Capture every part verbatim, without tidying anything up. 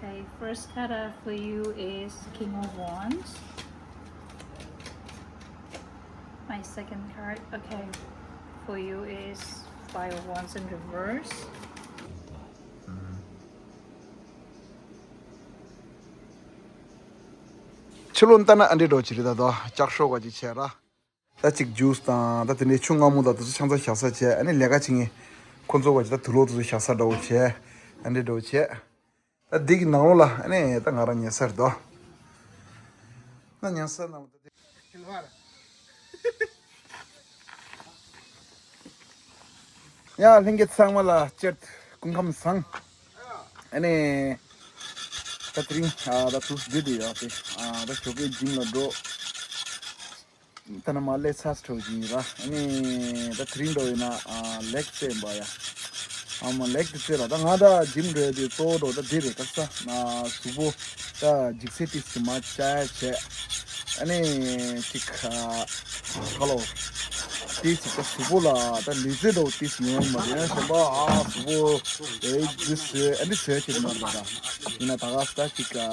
My first kata for you is King of Wands. My second card, okay, for you is Five of Wands in reverse. ཕྱི་ལོགས་ལྟ་ན་ཨ་འདྲེ་འགྲོ་ཅི་རེད་ད་དོ། ལྕགས་ཤོག་ག་ཅིག་བྱས་ར། ད་ཅིག་ཇུས་དང་ད་དེ་འདྲའི་ཆུ་མངར་མོ་དང་དེ་ཚོ་ཆང་ས་བཞག་ས་བྱས། ཨ་ནི་ལས་ཀ་བྱེད་མཁན་ཁོ་ཚོ་ག་ཅིག་ད་དུག་ལོག་དེ་ཚོ་བཞག་ས་འདྲ་བོ་བྱས། ཨ་འདྲེ་འགྲོ་བྱས། ད་འདི་གི་ནང་ལོགས་ལ་ཨ་ནི་ད་ང་རང་ཉལ་ས་རེད་དོ། ད་ཉལ་ས་ནང་ལ་ད་དེ། ཡ་ལྷན་རྒྱས་ཚང་མ་ལ་སྤྱིར་སྐུ་ཁམས་བཟང་། ཨ་ནི་ད་དེ་རིང་ཨ་ད་དུས་འདི་དུ་ཡོད་དེ། ཨ་ད་ཞོགས་ཀའི་ཇིམ་ལ་འགྲོ། ད་ནི་མ་སླེབས་ཚར་འགྲོ་གི་ཡིན་ར། ཨ་ནི་ད་དེ་རིང་འགྲོ་ཡིན་ན་ཨ་ལེག་རྩེ་ཡིན་པ་ཡ། ཨ་མ་ལེག་དེ་རྩེ་ར། ད་ང་ད་ཇིམ་འགྲོ་ཡ་དེ་གཙོ་བོ་འགྲོ་ད་འདི་རེད། ཁ་ས་ཨ་གཟུགས་པོ་ད་འཇིགས་སེ་ཏིས་ཀྱི་མ་བཅའ་ཡ་བྱས། ཨ་ནི་ཅིག་ཨ་ཧ་ལོ། ཏིས་ཀྱི་ད་གཟུགས་པོ་ལ་ད་ལུས་རྩལ་འགྲོ་ཏིས་ཡོང་མ་རེད། གཞན་པ་ཨ་གཟུགས་པོ་ཨེ་འདི་བཟོས་ཨ་འདི་བཟོས་བྱེད་མ་རེད་ད། ཡིན་ན་ད་ག་ས་ད་ཅིག་ཨ་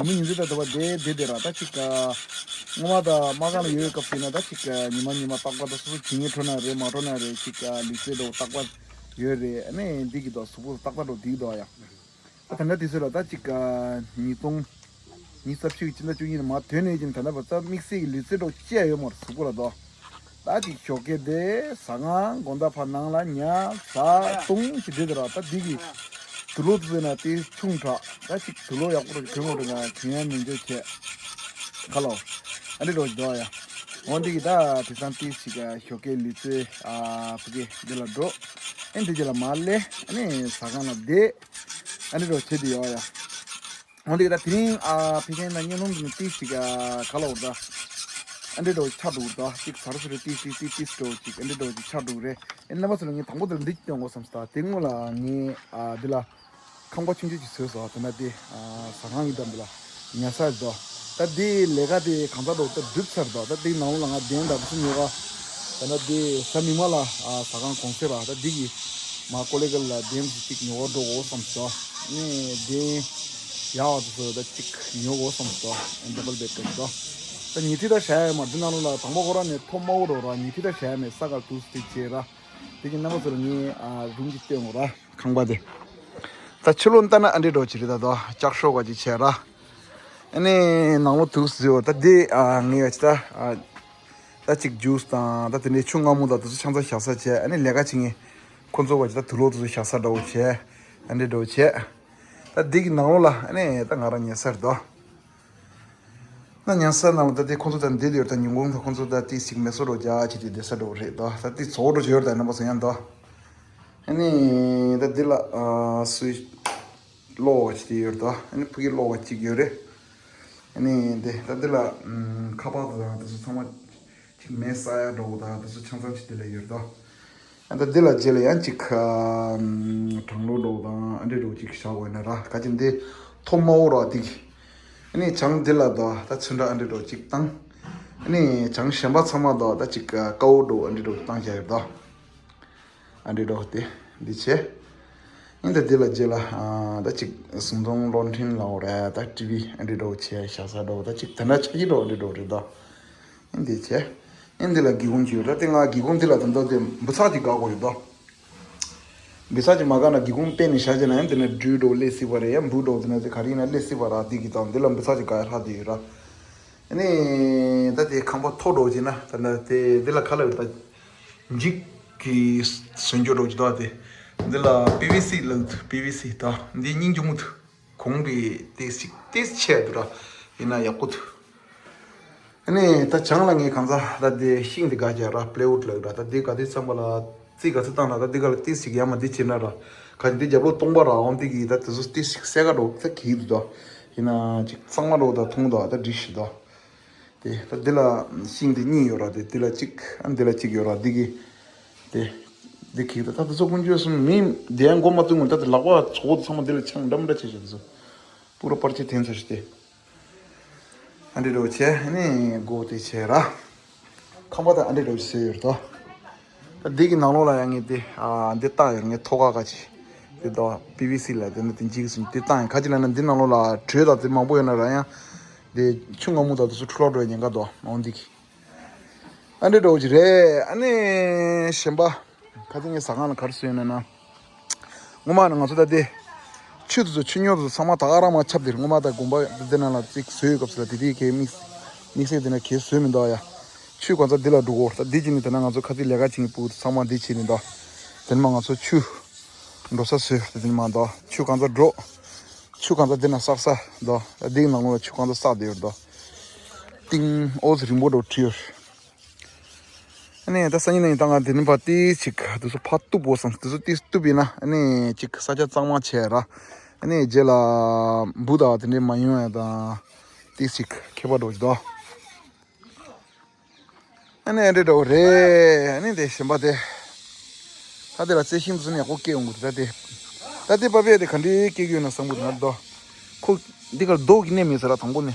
ཉི་མ་ཉིན་ཚེ་ད་ད་བ་དེ་དེ་དེ་ར་ད་ཅིག་ཨ། སྔོན་མ་དང་མ་གང་ལ་ཡོད་སྐབས་དེ་ན་ད་ཅིག་ཉི་མ་ཉི་མ་རྟག་པར་ད་སོ་སོ་ཇིང་ངེ་འགྲོ་ན་རེད་མ་འགྲོ་ན་རེད། ཅིག་ལུས་རྩལ་འགྲོ་རྟག་པར་ཡོད་རེད། ཨ་ནི་འདི་གི་ད་གཟུགས་པོ་ཏག་ཏག་འགྲོ་འདི་གི་ད་ཡ། ད་ད་ལྟ་དེ་ཚོ་ལ་ད་ཅིག་ཉིས་སྟོང་ཉི་ཤུ་རྩ་བཞི་གི་སྤྱི་ཟླ་བཅུ་གཉིས་ནས་མ་དོན་ནས་ཀྱི་ད་ལྟ་བར་ད་དམིགས་བསལ་གྱི་ལུས་རྩལ་འགྲོ་ཅི་ཡ་ཡོད་མ་རེད་གཟུགས་པོ་ལ་ད། ད་ཅིག་ཞོགས་ཀས་དེ་ཟ་ཁང་དགོང་དག་ཕར་ནང་ལ་ཉལ་ཟ་བཏུང་ཅིག་དེ་དེ་ར། ད་འདི་གི་དུག་ལོག་དེ་ཚོ་ན་དེ་ཆུང་དྲགས། ད་ཅིག་དུག་ལོག་ཡག་པོ་ར་གྱོན་དགོས་རེད། ང་གྱོན་ཡ་མི་འཇོག་བྱས་ཁ་ལོ། ཨ་འདྲེ་རོ་འདུག་ཡ། འོ་འདི་གི་ད་དེང་སང་དེ་ཅིག་ཞོགས་ཀས་ལུས་རྩལ་ཨ་ཕ་གི་འདི་ལ་འགྲོ། ཨེ་འདི་རྗེས་ལ་མ་སླེབས། ཨ་ནི་ཟ་ཁང་ལ་བསྡད། ཨ་འདྲེ་རོ་བྱེད་དེ་ཡོད་ཡ། འོན་ཏེ་ད་དེ་རིང་ཨ་ཕེ་ཤན་ན་ཉེ་ལོང་དུ་ནི་ཏིས་ཅིག་ཨ་ག་ལ་འོར་ད། ཨ་འདྲེ་འདྲ་བོ་ཆགས་འགྲོ་གི་འདུག་ཅིག་ཟ་རུ་ཟེར་རུ་ཏིས་ཏིས་ཏིས་ཏིས་འདྲ་བོ་ཅིག་ཨ་འདྲེ་འདྲ་བོ་ཅིག་ཆགས་འགྲོ་གི་རེད། ཨེ་རྣམ་པ་ཚོ་ལ་ངས་དང་པོ་དེར་འདི་ཅིག་སྟོན་དགོས་བསམ་སོང་། ད་དེ་སྔོན་ལ་ངས་ཨ་འདི་ལ་ཁང་པ་ཆུང་ཆུང་ཅིག་བཟོས་སོང་། དེ་ན་དེ་ཨ་ཟ་ཁང་ཡིན་དམ་འདི་ལ་ཉལ་ས་རེད་དོ། ད་དེ་ལས་ཀ་དེ་གང་ཚ་འགྲོ་ད་འགྲུབ་ཚར་དོ། ད་དེ་ནང་ལོགས་ལ་ང་གདན་དང་དེ་ཚོ་ཉོ་ག་ད་ན་དེ་ས་མི་མ་ལ་ཨ་ཟ་ཁང་གོང་སེ་ར། ད་འདི་གི་མ་ཀོ་ལེ་གལ་ལ་གདན་ཅིག་ཉོ་ག་འགྲོ་དགོས་བསམ་སོང་། ནས་གདན་ཡག་པ་དེ་ཚོ་ད་ཅིག་ཉོ་དགོས་བསམ་སོང་། ཌ་བལ་བེད་དེ་ཚོ། ད་ཉི་ཁྲི་ད་བྱ་ཡ་མ་འདི་ནང་ལོགས་ལ་དང་པོ་ཁོ་རང་ནས་ཐོབ་མ་འོ་རོ་ར། ཉི་ཁྲི་ད་བྱ་ཡ་མེད། ས་གར་དུས་སུ་དེ་བྱེད་ར། དེ་གི་རྣམ་པ་ཚོ་ལ་ངས་ཨ་རུམ་གྱི་སྟོན་འོ་ར་ཁང་པ་དེ། ད་ཕྱི་ལོགས་ལྟ་ན་ཨ་འདྲེ་འགྲོ་ཅི་རེད་ད་དོ། ལྕགས་ཤོག་ག་ཅིག་བྱས་ར། ཨ་ནི་ནང་ལོགས་དུས་སུ་ད་དེ་ཨ་ངས་ད་ཨ་ད་ཅིག་ཇུས་དང་ད་དེ་འདྲའི་ཆུ་མངར་མོ་དང་དེ་ཚོ་ཆང་ས་བཞག་ས་བྱས། ཨ་ནི་ལས་ཀ་བྱེད་མཁན་ཁོ་ཚོ་ག་ཅིག་ད་དུག་ལོག་དེ་ཚོ་བཞག་ས་འདྲ་བོ་བྱས། ཨ་འདྲེ་འགྲོ་བྱས། ད་འདི་གི་ནང་ལོགས་ལ་ཨ་ནི་ད་ང་རང་ཉལ་ས་རེད་དོ། ད་ཉལ་ས་ནང་ལ་ད་དེ་ཁོང་ཚོ་ད་འདི་ཡོད། ད་ཉིན་གུང་ད་ཁོང་ཚོ་ད་ཏི་ཞིག་མེ་སོ་རོ་རྒྱག་བྱེད་དེ་བསྡད་ས་འདྲ་བོ་རེད་དོ། ད་ཏི་ཚོགས་འགྲོ་བྱེད་ཡོད་ད་ན་པ་སོ་ཡང་དོ། ཨ་ནི་ད་འདི་ལ་ཨ་སུའི་གློག་བྱེད་དེ་ཡོད་དོ། ཨ་ནི་ཕ་གི་གློག་གཅིག་ཡོད་རེད། ཨ་ནི་འདི་ད་འདི་ལ་ཨམ་ཁ་པར་དང་དེ་ཚོ་ཚང་མ་ཅིག་མེ་ས་ཡ་འགྲོ་དང་དེ་ཚོ་ཆང་ཚང་ཅིག་དེ་ལ་ཡོད་དོ། ཨ་ད་འདི་ལ་རྗེས་ལ་ཡང་ཅིག་ཨམ་གྲང་རླུང་འགྲོ་དང་ཨ་འདྲེ་འགྲོ་ཅིག་བཞག་དགོས་ན་ར། ག་ཅི་འདི་ཐོག་མ་འོ་ར་འདི་གི། ཨ་ནི་ཆང་འདི་ལ་དོ་ད་ཚོན་ཁྲ་ཨ་འདྲེ་འགྲོ་ཅིག་བཏང་། ཨ་ནི་ཆང་གཞན་པ་ཚང་མ་དོ་ད་ཅིག་ཨ་ཀའོ་འགྲོ་ཨ་འདྲེ་འགྲོ་བཏང་བཞག་ཡོད་དོ། ཨ་འདྲེ་འགྲོ་དེ་འདི་བྱས། ཨིན་ད་འདི་ལ་རྗེས་ལ་ཨ་ད་ཅིག་གཟུངས་འཛོམས་གློག་འཕྲིན་ལ་འོ་ར་ད་ཊི་ཝི་ཨ་འདྲེ་འགྲོ་བྱས་བཞག་ས་འགྲོ་ད་ཅིག་དེ་འདྲ་ཆ་གི་འགྲོ་ཨ་འདྲེ་འགྲོ་རེད་དོ། ཨིན་འདི་བྱས། ཨིན་འདི་ལ་སྒེའུ་ཁུང་ཅིག་ཡོད་ར། དེ་ང་སྒེའུ་ཁུང་འདི་ལ་དང་དོ་དེ་འབུ་ཚགས་ཅིག་བཀག་དགོས་ཡོད་དོ། འབུ་ཚགས་ཅིག་མ་བཀག་ན་སྒེའུ་ཁུང་ཕྱེ་ནས་བཞག་བྱས་ན་ཡང་འདི་ན་སྦྲུལ་འགྲོ་སླེབས་སྲིད་པ་རེད། ཡང་འབུ་འགྲོ་དེ་ན་དེ་ག་རེ་ཡིན་ན་སླེབས་སྲིད་པ་ར། འདི་གི་དང་འདི་ལ་འབུ་ཚགས་ཅིག་བཀག་ཡ་ལྷག་བསྡད་ཡོད་ར། ཨ་ནི་ད་དེ་ཁང་པ་མཐོ་འགྲོ་བྱས་ན་ད་ན་དེ་འདི་ལ་ཁ་ལ་ཡོད་ད། འཇིག་གི་སོན་འཇོ་འགྲོ་ཅིག་དོ་དེ། འདི་ལ་པི་ཝི་སི་ལ་འདུག་པི་ཝི་སི་ད་འདི་སྙིང་རྗེ་མོ་འདུག་གོང་གི་ཏིས་ཅིག་ཏིས་ཆེ་འདུག་ར། ཡིན་ན་ཡག་པོ་འདུག་ཨ་ནི་ད་བྱང་ལ་ངས་གང་ཟག་ད་དེ་ཤིང་དེ་ག་རྒྱག་ར་པི་ལེ་ཝུ་ཌི་ལ་ར། ད་དེ་ག་དེ་ཚང་པ་ལ་རྩིས་ག་ཚོད་བཏང་ན་ད་དེ་ག་ལ་ཏིས་ཅིག་ཡ་མ་དེ་བྱེད་ན་ར། ག་དེ་རྒྱབ་ལོགས་སྟོང་པ་ར་འོང་དེ་གི་ད་དེ་ཚོ་ཏིས་ཅིག་སེ་ག་འགྲོ་ད་གི་འདུག་ད་ཡིན་ན་ཅིག་གཙང་མ་འགྲོ་ད་ཐུང་ད་ད་འགྲིག་ཤི་ད། དེ་ད་འདི་ལ་ཤིང་དེ་གཉིས་ཡོད་ར། དེ་འདི་ལ་གཅིག་ཨ་འདི་ལ་གཅིག་ཡོད་ར། འདི་གི་དེ་འདི་གི་ད་ད་དེ་ཚོ་ཀུན་སྤྱོད་གསུམ་མི་དེ་ཡང་མགོ་མ་བཏུང་ངོ་། ད་དེ་ལག་པ་ཚོགས་དེ་ཚང་མ་འདི་ལ་ཆང་འདྲ་མི་འདྲ་བྱེད་བཞག་དེ་ཚོ་པུ་ར་པར་ཆས་འཐེན་ཚར་ཤི་དེ་ཨ་འདི་འགྲོ་བྱས་ཨ་ནི་སྒོ་དེ་བྱས་ར། ཁང་པ་ད་ཨ་འདི་འགྲོ་བྱས་ཡོད་ར། ད་འདི་གི་ནང་ལོགས་ལ་ཡང་ངས་དེ་ཨ་འདི་བཏགས་ཡོད་ར། ངས་ཐོག་ཁ་ཁ་ཅིག་ དོ་པི་ཝི་སི་ལ་དེ་ནི་དེ་འཇིག་སུ་དེ་བཏང་ཡང་ཁ་ཅིག་ལ་ན་འདི་ནང་ལོགས་ལ་དྲོད་དང་དེ་མང་པོ་ཡོད་ན་ར་ཡང་དེ་ཆུ་སྔ་མོ་དང་དེ་ཚོ་འཁྲུ་ལོག་འགྲོ་ཡ་ཉེན་ཁ་དོ་འོང་འདི་གི་ཨ་འདྲེ་འདྲ་བོ་ཅིག་རེད། ཨ་ནི་གཞན་པ་ཁ་ཅིག་ངའི་ཟ་ཁང་ལ་ག་རེ་བཟོས་ཡོད་ན་ན། སྔོན་མ་ནི་ང་ཚོ་ད་ལྟའི་ཆུ་དེ་ཚོ་ཆུ་རྙོག་དེ་ཚོ་ཚང་མ་ད་ག་རང་མ་ཁྱབ་དེར་སྔོན་མ་ད་དགོན་པ་དེ་ནང་ལ་ཅིག་བཟོས་ཡོད་སྐབས་སུ་ལ་དེ་དེའི་གའི་དམིགས་དམིགས་བསལ་དེ་ན་གའི་བཟོས་མི་འདུག་ཡ། ཆུ་གང་ཚ་འདི་ལ་འགྲོ་གོ་ད་འདི་ཅི་ནི་དེ་ན་ང་ཚོ་ཁ་ཅིག་ལས་ཀ་བྱེད་མཁན་ཕྲུ་གུ་དེ་ཚང་མ་འདི་བྱེད་ནི་འདུག་དེ་ནི་མ་ང་ཚོ་ཆུ་འགྲོ་ས་བཟོས་དེ་ནི་མ་འདུག་ཆུ་གང་ཚ་འགྲོ། ཆུ་གང་ཚ་འདི་ན་བསགས་ས་འདུག་ད་འདི་གི་ནང་ལོགས་ལ་ཆུ་གང་ཚ་བསགས་བསྡད་ཡོད་འདུག་ཏིང་ཨོ་ཙི་རིང་པོ་འགྲོ་བྲིས་ཡོད། ཨ་ནི་ད་སང་ཉིན་གནངས་ཉིན་ད་ང་དེ་ནི་ཕར་ཏིས་ཅིག་དེ་ཚོ་ཕར་གཏུབ་དགོས་བསམ། དེ་ཚོ་ཏིས་གཏུབ་ཡིན་ན་ཨ་ནི་ཅིག་ས་ཆ་གཙང་མ་བྱས་ར། ཨ་ནི་རྗེས་ལ་འབུ་དང་དེ་འདྲའི་མ་ཡོང་ཡ་དང་ཏིས་ཅིག་ཁྱད་པར་འགྲོ་གི་འདུག་ཨ་ནི་ཨ་འདྲེ་འདྲ་བོ་རེད། ཨ་ནི་དེ་གཞན་པ་དེ་ད་དེ་ལ་རྩི་ཤིང་དེ་ཚོ་ནི་ཡག་པོ་སྐྱེ་ཡོང་གི་འདུག་ད་དེ་ད་དེ་པ་པའི་དེ་ག་འདྲའི་སྐྱེ་གི་ཡོད་ན་བསམ་གི་འདུག་ན་དོ། ཁོ་འདི་གར་རྡོ་གི་གནས་མེད་ས་ར་དང་པོ་ནས་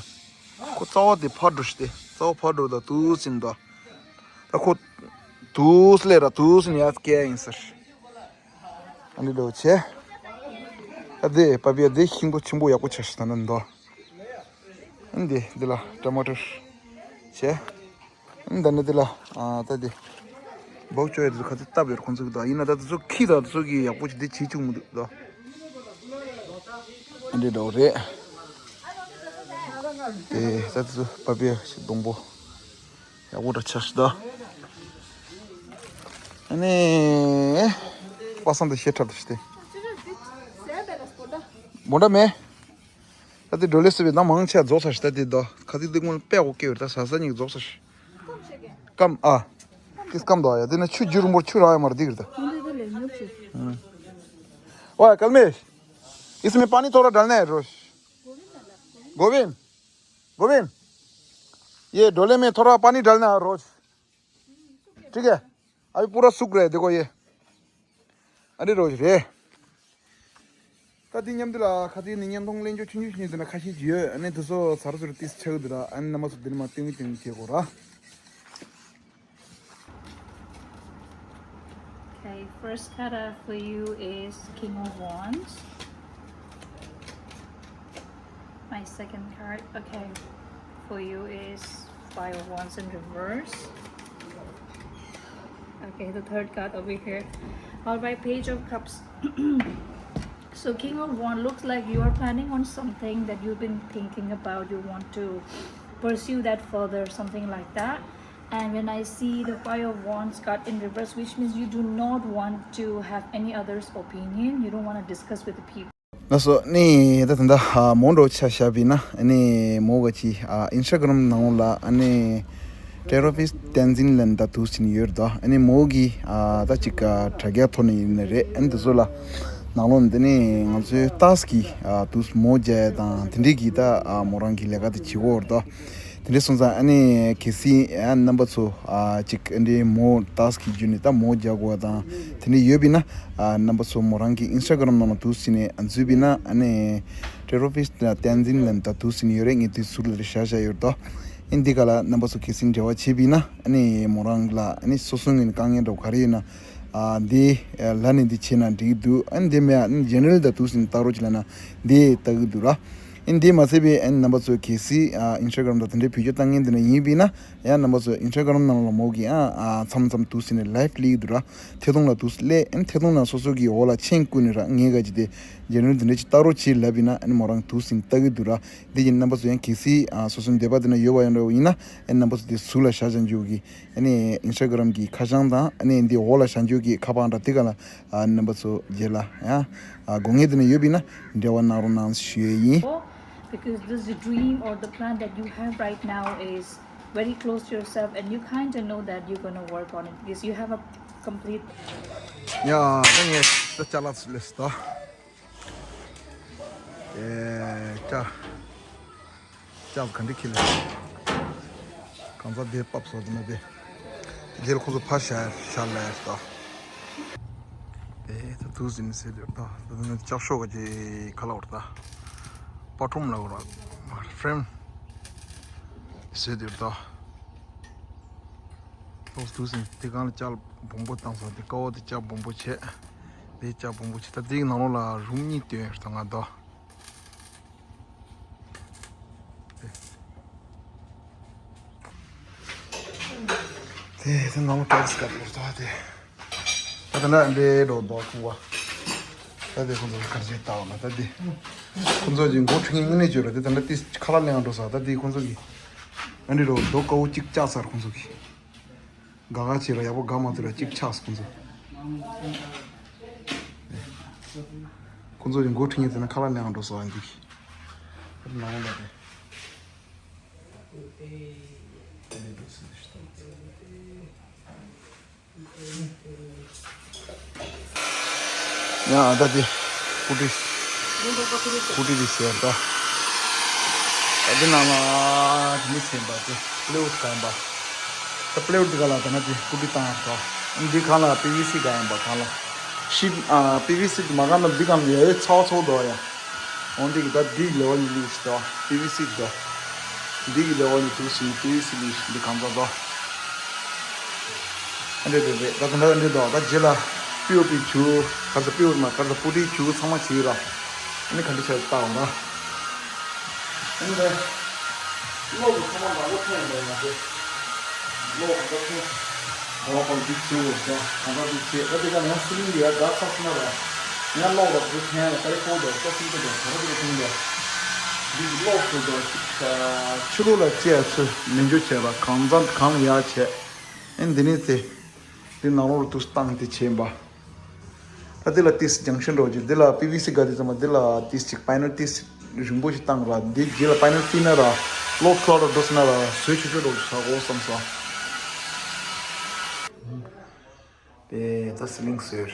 ཁོ་རྩ་བ་དེ་ཕར་འགྲོ་ཤི་སྟེ་རྩ་བ་ཕར་འགྲོ་ད་དུ་ཟིན་ད། ད་ཁོ་དུས་ལས་ར་དུས་ནི་ཡར་སྐྱེ་ཡིན་ཟེར། ཨ་འདི་འདྲ་བྱས། ཨ་དེ་པ་པི་ཡ་དེ་ཤིང་པོ་ཆེན་པོ་ཡག་པོ་ཆགས་ཤི་ད་ན་འདོ། ཨ་འདི་འདི་ལ་ཊ་མ་ཊར་བྱས། ཨ་ད་ནི་འདི་ལ་ཨ་ད་དེ་བོག་ཅོ་ཡ་དེ་ཚོ་ཁ་ཚི་བཏབ་ཡོད་ཁོང་ཚོ་གི་ད་ཡིན་ན་ད་དེ་ཚོ་ཁྱི་ད་དེ་ཚོ་གི་ཡག་པོ་ཅིག་དེ་བྱེད་བཅུག་མི་འདུག་ད། ཨ་འདི་འདྲ་བོ་རེད། དེ་ད་དེ་ཚོ་པ་པི་ཡ་ཞིག་སྡོང་པོ། ཡག་པོ་འདྲ་ཆགས་ཤི་ད། ཨ་ནི། པ་སངས་དེ་ཤེས་ཁྲབ་དེ་ཤི་སྟེ། བོ་འདྲ་མེད། ད་དེ་འགྲོ་ལེ་སི་བེ་ན་མང་ཆེ་རྫོགས་ས་ཤི་ད་དེ་ད། ཁ་ཚིག་དེ་སྔོན་པད་གོ་སྐྱེ་བར་ད་ས་ས་ཉིག་རྫོགས་ས་ཤི། སྐམ་ཨ། དེ་སྐམ་ད་ཡ་དེ་ན་ཆུ་རྒྱུ་རུ་མོར་ཆུ་རག་ཡ་མར་དེ་གིར་ད། ཨོ་ཡ་སྐལ་མེ། इसमें पानी थोड़ा डालना है रोज। गोविंद। गोविंद। ये डोले में थोड़ा पानी डालना है रोज। ठीक है। अभी पूरा सूख रहा है, देखो ये। अरे रोज रे। ད་དེ་མཉམ་དུ་ལ་ཁ་ཚིག་ནི་བརྙན་ཐུང་ལེན་རྒྱུ་ཆུང་ཆུང་ཞིག་དེ་ན་ཁ་ཤས་ཀྱི་ཡོད། ཨ་ནི་དེ་ཚོ་ཚར་ཚུར་ཏིས་ཆགས་འདུག་ར། ཨ་ནི་རྣམ་པ་ཚོ་དེ་ནི་མ་ཏིང་ཏིང་བྱེད་དགོས་ར། Okay, first kata for you is King of Wands. My second card, okay, for you is Five of Wands in reverse. Okay, the third card over here. All right, Page of Cups. So, King of Wands, looks like you are planning on something that you've been thinking about. You want to pursue that further, something like that. And when I see the Five of Wands card in reverse, which means you do not want to have any other's opinion, you don't want to discuss with the people. ལགས་སོ། ནི་ད་ད་ལྟ་མོ་འགྲོ་ཆ་བཞག་པ་ཡིན་ན་ནི་མོ་ག་ཅི་ཨིན་སི་ཊ་གྷ་རམ་ནང་ལ་ནི་ཊེ་རོ་ཕིས་ཊན་ཛིན་ལན་ད་དུ་ཟིན་ཡོད་དོ། ནི་མོ་གི་ད་ཅིག་དྲ་རྒྱ་ཐོག་ནས་ཡིན་ནི་རེད། ནི་དེ་ཚོ་ལ་ནང་ལོགས་ནི་ནི་ང་ཚོའི་ཏཱས་ཀྱི་དུས་མོ་རྒྱག་ཡ་དང་དེ་འདྲས་ཀྱི་ད་མོ་རང་གི་ལས་ཀ་དེ་བྱེད་ཀྱི་ཡོད་དོ། དེ་འདྲ་སོང་ཙང་ཨ་ནི་གལ་སྲིད་ཨ་རྣམ་པ་ཚོ་ཨ་ཅིག་ཨ་འདྲའི་མོ་ཏཱས་ཀྱི་བརྒྱུད་ནས་ད་མོ་རྒྱག་དགོས་དང་དེ་འདྲ་ཡོད་པ་ཡིན་ན། ཨ་རྣམ་པ་ཚོ་མོ་རང་གི་ཨིན་སི་ཊ་གྷ་རམ་ནང་ལ་འདུག་ཟིན་ནས་ཨ་འཛུལ་བ་ཡིན་ན་ཨ་ནི་ཊེ་རོ་ཕིས་ཊན་ཛིན་ལན་ད་འདུག་ཟིན་ཡོད་རེད། ངས་དེ་ཟུར་ལ་བཞག་བཞག་ཡོད་དོ། ཨ་འདི་ག་ལ་རྣམ་པ་ཚོ་གལ་སྲིད་འབྲེལ་བ་བྱས་པ་ཡིན་ན་ཨ་ནི་མོ་རང་ལ་ཨ་ནི་སོ་སོའི་ངོས་ནས་དཀའ་ངལ་འདྲ་བོ་ག་རེ་ཡོད་ན། ཨ་འདི་ལ་ནི་འདི་བྱས་ན་འགྲིག་གི་འདུག་ཨ་འདི་མེད་ཨ་ནི་ཇེ་ནེ་རལ་ད་འདུག་ཟིན་ལྟ་རོགས་བྱེད་ལབ་ན་འདི་ལྟ་གི་འདུག་ར། ཨ་འདི་མ་ཚད་པའི་ཨ་ནི་རྣམ་པ་ཚོས་གལ་སྲིད་ཨ་ཨིན་སི་ཊ་གྷ་རམ་དང་དེ་འདྲའི་བེད་སྤྱོད་བཏང་མཁན་དེ་འདྲ་ཡིན་པ་ཡིན་ན་ཡང་རྣམ་པ་ཚོས་ཨིན་སི་ཊ་གྷ་རམ་ནང་ལ་མོ་གིས་ཨ་ཨ་མཚམས་མཚམས་འདུག་ཟིན་ནས་ལའེབ་སླེབས་ཀྱི་འདུག་ར། ཐད་གཏོང་ལ་འདུག་སླེབས་ཨ་ནི་ཐད་གཏོང་ལ་སོ་སོ་གི་འོག་ལ་མཆན་བཀོད་ནས་ར་ངས་ག་ཅི་དེ་ཇེ་ནེ་རལ་དེ་འདྲ་ཅིག་ལྟ་རོགས་བྱེད་ལབ་ཡིན་ན་ཨ་ནི་མོ་རང་འདུག་ཟིན་ལྟ་གི་འདུག་ར། འདི་ཡིན་རྣམ་པ་ཚོ་ཡང་གལ་སྲིད་ཨ་སོ་སོའི་འདོད་པ་དེ་འདྲ་ཡོད་པ་ཡང་འདྲ་བོ་ཡིན་ན་ཨ་ནི་རྣམ་པ་ཚོ་དེ་ཟུར་ལ་བཞག་བཞག་འཇུག་གི་ཨ་ནི་ཨིན་སི་ཊ་གྷ་རམ་གྱི་ཁ་བྱང་དང་ཨ་ནི་འདི་འོག་ལ་བཞག་འཇུག་གི་ཁ་པར་འདྲ་དེ་ག་ལ་ཨ་རྣམ་པ་ཚོ་རྗེས་ལ་ཡང་ཨ་དགོས་ངེས་དེ་འདྲ་ཡོད་པ་ཡིན་ན་འབྲེལ་བ་གནང་རོགས་གནང་ཞུ་ཡས་ཡིན། Because this is a dream or the plan that you have right now is very close to yourself and you kind of know that you're going to work on it because you have a complete. ཡ་ད་ངས་ད་ཅ་ལག་ཚུར་སླེབས་སོང་ད། ཨེ་ཅ། ཅ་ག་འདྲ་ཁྱེར་ལེ། གང་ཟག་དེ་པབ་སོ་དེ་ན་དེ། དེ་ཁོ་ཚོ་ཕར་ཤར་ཤར་ལེ་ད། ཨེ་ད་དུ་ཟིན་ཟེར་དུས་ད་ད་ནི་ལྕགས་ཤོག་ག་ཅི་ག་ལ་བར་ད། པ་ཁྲོམ་ལ་བར་ཧྥ་རེམ་ཟེར་དུས་ད། ལོགས་དུས་ཟིན་དེ་གང་ལ་ལྕགས་སྦོམ་པོ་བཏང་སོང་དེ་ཀ་བ་དེ་ལྕགས་སྦོམ་པོ་བྱས། དེ་ལྕགས་སྦོམ་པོ་ཆེ། ད་དེའི་ནང་ལོགས་ལ་རུམ་གཉིས་བཏོན་ཡོད་ད་ང་ད། དེ་དེ་ནང་ལོགས་ཏོག་ཙམ་དཀར་པོ་རེད་ད་དེ། ད་ད་ན་འདྲེ་འགྲོ་འདུག་ཁུ་བ། ད་དེ་ཁོང་ཚོ་གར་བྱེད་ལྟ་བ་ན་ད་དེ། ཁོང་ཚོ་གི་འགོ་ཁྲིད་མཁན་དངོས་གནས་བྱོས་ར་དེ་ད་ན་ཏིས་ཁ་ལག་ལེན་འགྲོ་ས་ད་དེ་ཁོང་ཚོ་གི། ཨ་འདྲེ་འགྲོ་རྡོ་དཀར་པོ་གཅིག་བཅག་ཚར་ཁོང་ཚོ་གི། དགའ་དགའ་བྱེད་ར་ཡག་པོ་དགའ་མ་ཐུབ་ར་གཅིག་ཆགས་སོང་ཚོ། ཁོང་ཚོ་ཡི་འགོ་ཁྲིད་མཁན་དེ་ན་ཁ་ལག་ལེན་འགྲོ་སོང་ཨ་འདུག་ནང་ལ་དེ། ཡ་ད་དེ་སྐུ་དྲི། སྐུ་དྲི་དེ་ཟེར་ད། ད་དེ་ནང་ལ་དེ་མི་ཟིན་པ་དེ་པླེ་ཝུཌ་ག་ཡིན་པ། ད་པླེ་ཝུཌ་འདི་ག་ལ་ད་ན་དེ་སྐུ་དྲི་བཏང་ཡག་ད། འདི་གང་ལ་པི་ཝི་སི་ག་ཡིན་པ་གང་ལ། ཤིབ་ཨ་པི་ཝི་སི་དེ་མ་གང་ལ་འདི་གང་ལ་ཡ་ཡོད་ཚ་བ་ཚོགས་འདུག་ཡ། འོན་ཏེ་གི་ད་འདི་ལེ་ཝལ་ནི་ལིགས་ཤིག་དང་པི་ཝི་སི་དང་། འདི་གི་ལེ་ཝལ་ནི་དུ་སུ་ནི་པི་ཝི་སི་ལིགས་ཤིག་འདི་གང་ཚ་དང་། ཨ་འདྲེ་འདྲེ་འདྲེ་ད་ག་འདྲ་འདྲེ་དང་ད་རྗེས་ལ་པི་ཨོ་པི་བྱུག་ག་ཚ་པི་ཨོ་མ་ག་ཚ་པུ་ཏི་བྱུག་ཚང་མ་བྱེད་ཀྱི་ར། ཨ་ནི་ག་འདྲ་བྱས་ལྟ་འོང་ད། ཨ་ནི་ད་གློག་གི་ཚང་མ་འདྲ་པོ་ཐོན་ཡོང་ད་ཡོང་ད། ལོ་གང་འདྲ་ཐོན། ལོ་གང་འདི་བྱེད་འོ་ཀྱང་གང་འདྲ་འདི་བྱེད་ད་དེ་ག་ནང་སི་ལིང་གི་ཡ་དགའ་ཚ་སི་ན་ར། ཡང་ལོག་ར་འདི་ཐན་ཡ་ད་རེ་ཀོ་དོ་ཀོ་སིང་ཀོ་དོ་ག་ར་འདི་ར་ཐོན་དོ། འདི་གི་ལོག་སུ་དོ་ཕྱི་ལོགས་ལ་བཅད་ཚུ་མི་འཇུ་བྱས་པ་གང་འཛམ་གང་ཡ་བྱས། ཨེ་འདི་ནི་དེ། འདི་ནང་ལོགས་ལ་དུས་བཏང་སྟེ་བྱས་པ། ད་འདི་ལ་ཏིས་ཇང་ཤན་འགྲོ་རྒྱུ་འདི་ལ་པི་ཝི་སི་ག་དེ་ཚང་མ་འདི་ལ་ཏིས་ཅིག་པའི་ནལ་ཏིས་རིང་པོ་ཞིག་བཏང་ར་འདི་རྗེས་ལ་པའི་ནལ་ཏི་ན་ར་ལོ་ཁྲོ་ར་འགྲོ་སི་ན་ར་བཟོས་ཆོག་ཆོག་འགྲོ་ཆག་གོ་བསམ་སོང་། དེ་ད་སི་ལིང་བཟོས།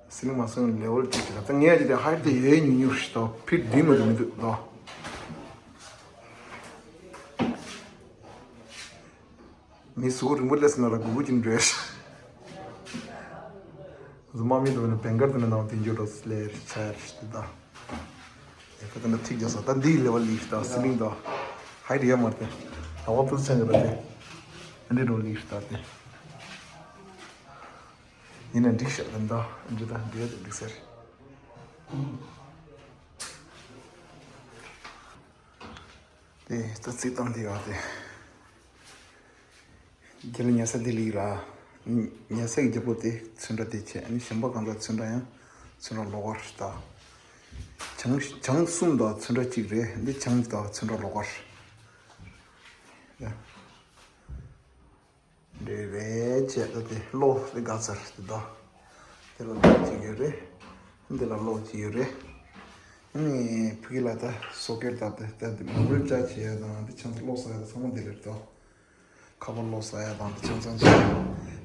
སི་ལིང་མ་བཟོས་ན་ལེ་ཝལ་གཅིག་ཅིག་ད་ངས་ཀྱི་དེ་ཧའིཊ་དེ་ཡོད་ཉུང་ཉུང་ཞིག་ད་ཕིཊ་འདི་མ་དུ་མི་འདུག་ད། མི་གཟུགས་རིང་པོ་སླེབས་སོང་ན་ར་སྒུར་སྒུར་གྱིན་འགྲོ་ཡ་ཞིག་གཟུགས་དམར་མི་འདུག་ན་བེང་གར་དུ་ན་ནང་དེ་འགྱུར་རོ་སླེབས་ཆ་ཡ་ཞིག་དེ་དང་། ཡ་ཁ་དེ་འདྲ་ཐིག་རྒྱག་ས་ད་འདི་ཡི་ལེ་ཝལ་ལིགས་ད་སི་ལིང་ད། ཧའི་ཊི་ཡ་མ་དེ། ད་བ་ཕུལ་ཆང་གི་ར་དེ། ཨ་འདྲི་འགྲོ་ལིགས་ད་དེ། ཡིན་ན་འགྲིག་ཤག་དེ་འདྲ་འདྲི་ད་འདི་ཡ་དེ་འགྲིག་ཟེར། དེ་ད་རྩིས་སྟངས་དེ་ཡོད་དེ། རྒྱལ་ཉལ་ས་དེ་ལིག་ར། ཉལ་ས་གི་རྒྱབ་ལོགས་དེ་ཚོན་ཁྲ་དེ་བྱས་ཨ་ནི་གཞན་པ་གང་ག་ཚོན་ཁྲ་ཡང་ཚོན་ཁྲ་ལོགས་ཀར་ད། བྱང་བྱང་གསུམ་དང་ཚོན་ཁྲ་གཅིག་རེད། འདི་བྱང་དང་ཚོན་ཁྲ་ལོགས་ཀར། རེད་རེད་བྱས་ད་དེ་གློག་དེ་དགའ་ཚར་དེ་ད། དེ་ལ་གློག་གཅིག་ཡོད་རེད། འདི་ལ་གློག་གཅིག་ཡོད་རེད། ཨ་ནི་ཕ་གི་ལ་ད་སོ་ཀེཊ་ད་དེ་ད་དེ་མོ་རེ་ཅར་བྱེད་ཡ་དང་དེ་ཆང་ས་གློག་ཟ་ཡ་དང་ཚང་མ་འདི་ལ་རེད་ད། ཁ་པར་གློག་ཟ་ཡ་དང་དེ་ཆང་ཚང་བྱེད་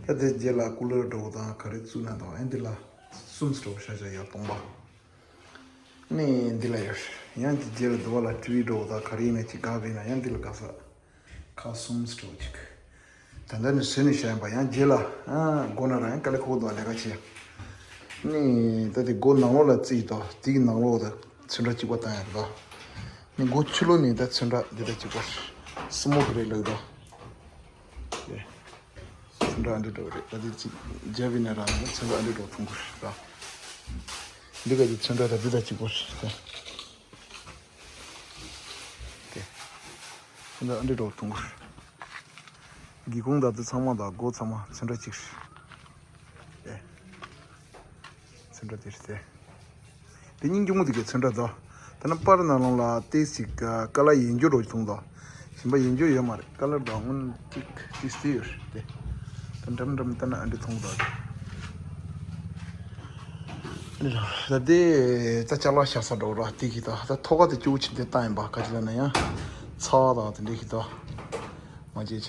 ཡ། ད་དེ་རྗེས་ལ་ཀུ་ལར་འགྲོ་དང་ག་རེ་བཙུགས་ན་དང་ཨ་འདི་ལ་གསུམ་འགྲོ་ཤ་ཤ་ཡ་སྟོང་པ། ནི་འདི་ལ་ཡོད། ཡང་གི་རྗེས་ལ་འདི་བ་ལ་ཊི་ཝི་འགྲོ་དང་ག་རེ་ཡིན་ན་ཅིག་དགའ་བས་ན་ཡང་འདི་ལ་དགའ་ས། ཁ་གསུམ་སྤྲོ་གཅིག་ད་ལྟ་ནི་བཟོས་ནས་བཞག་ཡིན་པ་ཡང་རྗེས་ལ་ཨ་དགོས་ན་རང་ཡང་དཀའ་ལས་ཁག་པོ་འདུག་ལས་ཀ་བྱེད་ཡ། ནི་ད་དེ་སྒོ་ནང་ལོགས་ལ་རྩིས་དང་དེའི་ནང་ལོགས་ད་ཚོན་ཁྲ་གཅིག་པ་བཏང་ཡ་རེད་ད། ནི་སྒོ་ཕྱི་ལོགས་ནས་ད་ཚོན་ཁྲ་འདི་ད་གཅིག་པ་སི་མོ་ཀི་རེད་ལབ་ད། ཚོན་ཁྲ་ཨ་འདྲ་འདྲ་བ་རེད་ད། དེ་གཅིག་རྒྱབ་ཡིན་ན་རང་ཡང་ཚོན་ཁྲ་ཨ་འདྲ་འདྲ་བ་མཐོང་གི་རེད་ད། འདི་ག་གི་ཚོན་ཁྲ་ད་འདི་ད་གཅིག་པ་རེད་ད། དེ། ཚོན་ཁྲ་ཨ་འདྲ་འདྲ་བོ་མཐོང་གི་རེད། སྒེའུ་ཁུང་དང་དེ་ཚང་མ་དང་སྒོ་ཚང་མ་ཚོན་ཁྲ་གཅིག་རེད། དེ། ཚོན་ཁྲ་དེ་རེད་དེ། དེ་སྙིང་རྗེ་མོ་དེ་གའི་ཚོན་ཁྲ་དང་། དེ་ན་པར་ནང་ལོགས་ལ་ཏོག་ཙམ་ཀ་ལར་ཡན་ཆོད་འདྲ་བོ་མཐོང་དང་། གཞན་པ་ཡན་ཆོད་ཡོད་མ་རེད། ཀ་ལར་དང་སྔོན་གཅིག་ཏོག་ཙམ་ཡོད་རེད་དེ། ད་འགྲམ་འགྲམ་ལྟ་ན་ཨ་འདྲ་མཐོང་གི་འདུག་ད་དེ་ད་ཅ་ལག་བཞག་ས་འགྲོ་ར་དེ་གི་ད་ད་ཐོག་ཁ་དེ་སྐྱུག་བྱས་དེ་བཏང་ཡིན་པ་ག་ཅི་ལ་ན་ཡང་ཚ་བ་དང་དེ་འདྲ་གི་ད་མ་བྱེད་བྱེད་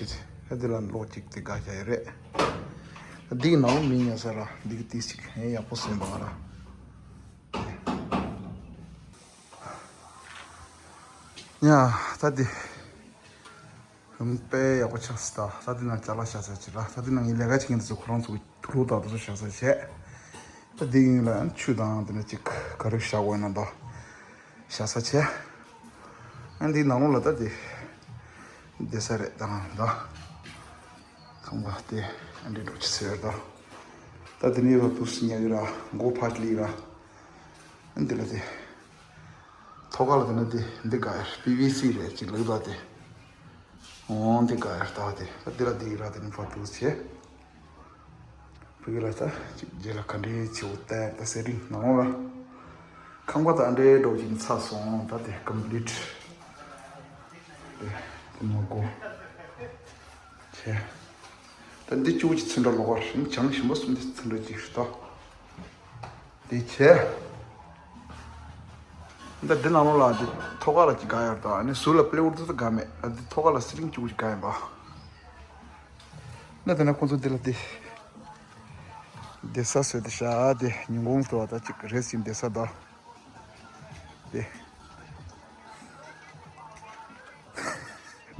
དེ་ད་དེ་ལ་ལོག་ཅིག་དེ་དགའ་བྱ་ཡི་རེད། ད་དེ་གི་ནང་མི་ཉལ་ས་ར་དེ་གི་ཏིས་ཅིག་ཧེ་ཡག་པོ་སོན་པ་ང་ར་ཡ་ད་དེ། དཔེ་ཡག་པོ་ཆགས་སོང་ད། ད་དེ་ནང་ཅ་ལག་བཞག་ས་བྱེད་ར། ད་དེ་ནང་ངའི་ལས་ཀ་བྱེད་མཁན་དེ་ཚོ་ཁོ་རང་ཚོ་གི་དུག་ལོག་དང་དེ་ཚོ་བཞག་ས་བྱས། ད་དེ་གཡོན་ལ་ཡང་ཆུ་དང་དེ་འདྲ་ཅིག་ག་རེ་བཞག་དགོས་ན་ད་བཞག་ས་བྱས། ཨ་འདི་ནང་ལོགས་ལ་ད་དེ་བསྡད་ས་རེད་ད་ང་ད། ཁང་པ་དེ་ཨ་འདྲའི་འགྲོ་ཆུ་ཚོད་རེད་ད། ད་དེ་ནས་ར་དུས་ཉལ་གི་ར་མགོ་ཕར་ལི་ར། འདི་ལ་དེ། ཐོག་ཁ་ལ་དེ་ན་དེ་འདི་ག་ཡར་པི་ཝི་སི་རེད་ཅིག་ལུག་ད་དེ། འོང་འདི་ག་ཡར་ད་དེ་ད་འདི་ལ་དེ་ར་དེ་ནི་ཕར་དུས་བྱས། ཕ་གི་ལ་ད་ཅིག་རྗེས་ལ་ག་འདྲའི་བྱེད་འོ་ད་ད་སེ་རིང་ནང་ལ། ཁང་པ་ད་འདྲའི་འགྲོ་གིན་ཚར་སོང་ད་དེ་ཀམ་པི་ལིཊ། དེ་དེ་མ་གོ། བྱས། ད་འདི་བཅུ་གཅིག་ཚུན་ཏྲ་ལོག་པར་ཞིང་བྱང་ཞིམ་པོ་གསུམ་འདི་ཚུན་ཏྲ་གཅིག་ཞུ་ཏོ། དེ་བྱས། ད་འདི་ནང་ལོགས་ལ་འདི་ཐོག་ཁ་ལ་ཅིག་ག་ཡར་དང་ཨ་ནི་ཟུར་ལ་པི་ལེ་ཝུ་ཌི་འདི་ག་མེད་ཨ་འདི་ཐོག་ཁ་ལ་སི་རིང་བཅུ་གཅིག་ག་ཡིན་པ། ད་དེ་ན་ཁོང་ཚོ་འདི་ལ་འདི། བསྡད་ས་བཟོས་ཏེ་ཤ་འདི་ཉིན་གུང་དུ་བ་ད་ཅིག་རེས་ཡིན་བསྡད་ས་དང་། དེ།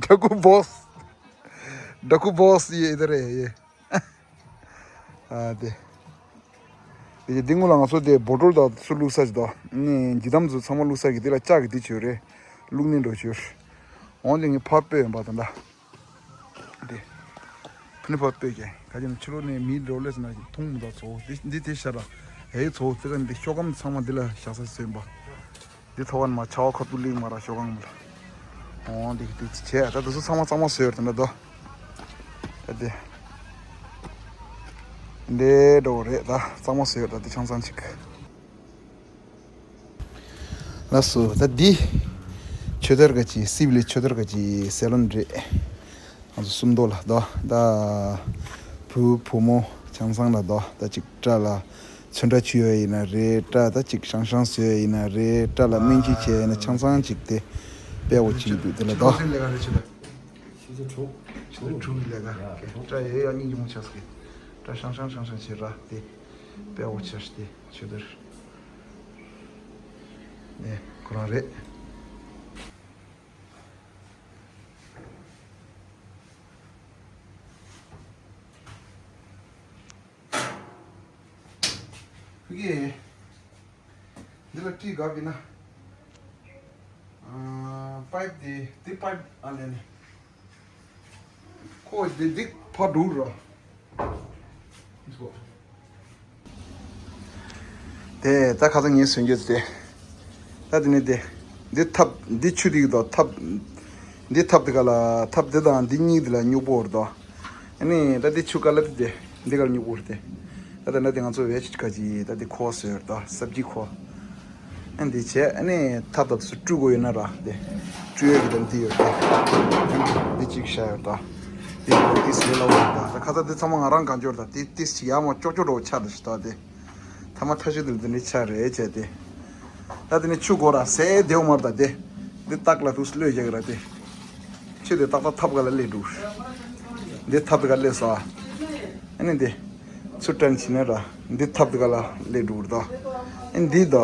ཌ་ཀུ་བོ་སི། ཌ་ཀུ་བོ་སི་ཡེ་དེ་རེད་ཡེ། ཨ་དེ། དེ་འདི་སྔོན་ལ་ང་ཚོ་དེ་བོ་ཊོལ་དང་ཚུར་བླུགས་ས་ཞིག་དང་ནི་འཇིགས་དམ་ཚོ་ཚང་མ་བླུགས་ས་གི་དེ་ལ་ལྕགས་ཀྱི་དེ་བྱོས་རེད། བླུགས་ནི་འགྲོ་བྱོས། འོང་དེ་ངས་ཕར་སྤོས་ཡོང་པ་ད་ལྟ། དེ། ཕ་ནི་ཕ་ལྟོས་ཀྱང་ག་ཅི་ན་ཕྱི་ལོགས་ནས་མིའི་འགྲོ་ལས་ཟེར་ན་མཐོང་མི་འདུག་ཚོ་འདི་འདི་དེ་ཤར་ར། ཧེ་ཚོ་དེ་ག་འདི་ཤོག་སྒམ་ཚང་མ་འདི་ལ་བཞག་ས་ཟིན་པ། འདི་ཐོག་ཁ་ནས་མ་ཆར་པ་ཁ་ཐུག་ལིང་མ་ར་ཤོག་སྒམ་ལ། འོ་འདི་འདི་བྱས་ད་དུ་ཚོ་ཚང་མ་གཙང་མ་བཟོས་ཡོད་དེ་འདྲ་དོ། ད་དེ། འདི་འགྲོ་རེད་ད་གཙང་མ་བཟོས་ཡོད་ད་འདི་ཆང་ཚང་ཅིག་ལགས་སོ། ད་འདི་ཆོས་དར་ག་ཅི་སི་བི་ལི་ཆོས་དར་ག་ཅི་སེ་ལོན་རེད། ང་ཚོ་སུམ་མདོ་ལ་དོ་ད་བུ་བུ་མོ་ཆང་ཚང་ལ་དོ་ད་ཅིག་སྐྲ་ལ་ཚོན་ཁྲ་བྱུག་ཡ་ཡིན་ན་རེད། སྐྲ་ད་ཅིག་ཤང་ཤང་བཟོ་ཡ་ཡིན་ན་རེད། སྐྲ་ལ་སྨན་བཅོས་བྱས་ཡ་ཡིན་ན་ཆང་ཚང་ཅིག་དེ་དཔེ་བོ་ཅིག་འདུག་དེ་ལ་དོ། ཆུ་ཚོད་དྲུག་ཆུ་ཚོད་དྲུག་ལས་ཀ་སྐྲ་ཡ་ཡ་གཉིས་ཉུང་ཆགས་སོ། སྐྲ་ཤང་ཤང་ཤང་ཤང་བྱས་ར་དེ་དཔེ་བོ་ཆགས་ཏེ་ཆོས་དར། ནས་ཁོ་རང་རེད། ཕ་གི། འདི་ལ་ཏྲི་དགའ་བི་ན། པའིབ་དེ་དེ་པའིབ་ཨ་ལེ་ནི། ཁོ་དེ་དེ་ཕ་འགྲོ་ར། དེ་ད་ཁ་སང་ངས་གསོན་རྒྱུ་དེ། ད་དེ་ནས་དེ། འདི་ཐབ་འདི་ཆུ་དེ་གི་དོ་ཐབ། འདི་ཐབ་དེ་ག་ལ་ཐབ་དེ་དང་འདི་གཉིས་དེ་ལ་སྨྱུག་པོ་རེད་དོ། ཨ་ནི་ད་འདི་ཆུ་ག་ལ་དེ་འདི་ག་ལ་སྨྱུག་པོ་རེད་དེ། ད་ད་ན་དེ་ང་ཚོ་བེ་ཆི་ཁ་ཅི་ད་དེ་ཁོ་ཟེར་དོ་སབ་ཇི་ཁོ། ཨ་འདི་བྱས་ཨ་ནི་ཐབ་ཐབ་སུ་བཀྲུ་དགོས་ཡོད་ན་ར་དེ། བཀྲུ་ཡོད་ཀྱི་དང་འདི་ཡོད་དེ། འདི་གཅིག་བཞག་ཡོད་དོ། འདི་ཡོད་ཏིས་ལེ་ལ་བ་ཡོད་དོ། ད་ཁ་ཚ་འདི་ཚང་མ་ང་རང་གང་འབྱོར་དང་དེ་ཏིས་ཅིག་ཡ་མ་ཅོག་ཅོག་འགྲོ་ཆགས་འདུག་ཞིག་དོ་དེ། ཐ་མ་ཐ་ཤི་དུ་དེ་འདྲའི་ཆ་རེད་བྱས་ཏེ། ད་དེ་ནི་ཆུ་འགོ་ར་སེ་དེའུ་མར་ད་དེ། འདི་སྟག་ལ་དུས་སུ་ལོས་རྒྱག་གི་ར་དེ། ཆུ་དེ་ཏག་ཏག་ཐབ་ག་ལ་སླེབས་འགྲོ། འདི་ཐབ་ག་སླེབས་སོ། ཨ་ནི་འདི། ཚུར་དྲན་ཕྱིན་ན་ར། འདི་ཐབ་ག་ལ་སླེབས་འགྲོ་ར་ད། ཨ་ནི་འདི་ད།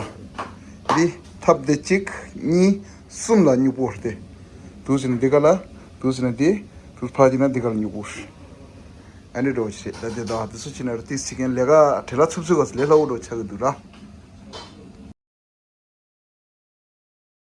འདི་ཐབ་དེ་གཅིག་གཉིས་གསུམ་ལ་སྨྱུག་པོ་རེད་དེ། དུས་ནི་འདི་ག་ལ། དུས་ནི་འདི། དུས་ཕ་གི་ན་འདི་ག་ལ་སྨྱུག་པོ་རེད། ཨ་ནི་འགྲོ་ཆེ་ད་དེ་དག་དེ་ཚོ་ཕྱིན་ན་ར་ཏིས་ཅིག་ཡན་ལས་ཀ་བྲེལ་ལ་འཚུབ་འཚུབ་ག་ལས་སླ་བོ་འགྲོ་ཆགས་ཀྱི་འདུག་ར།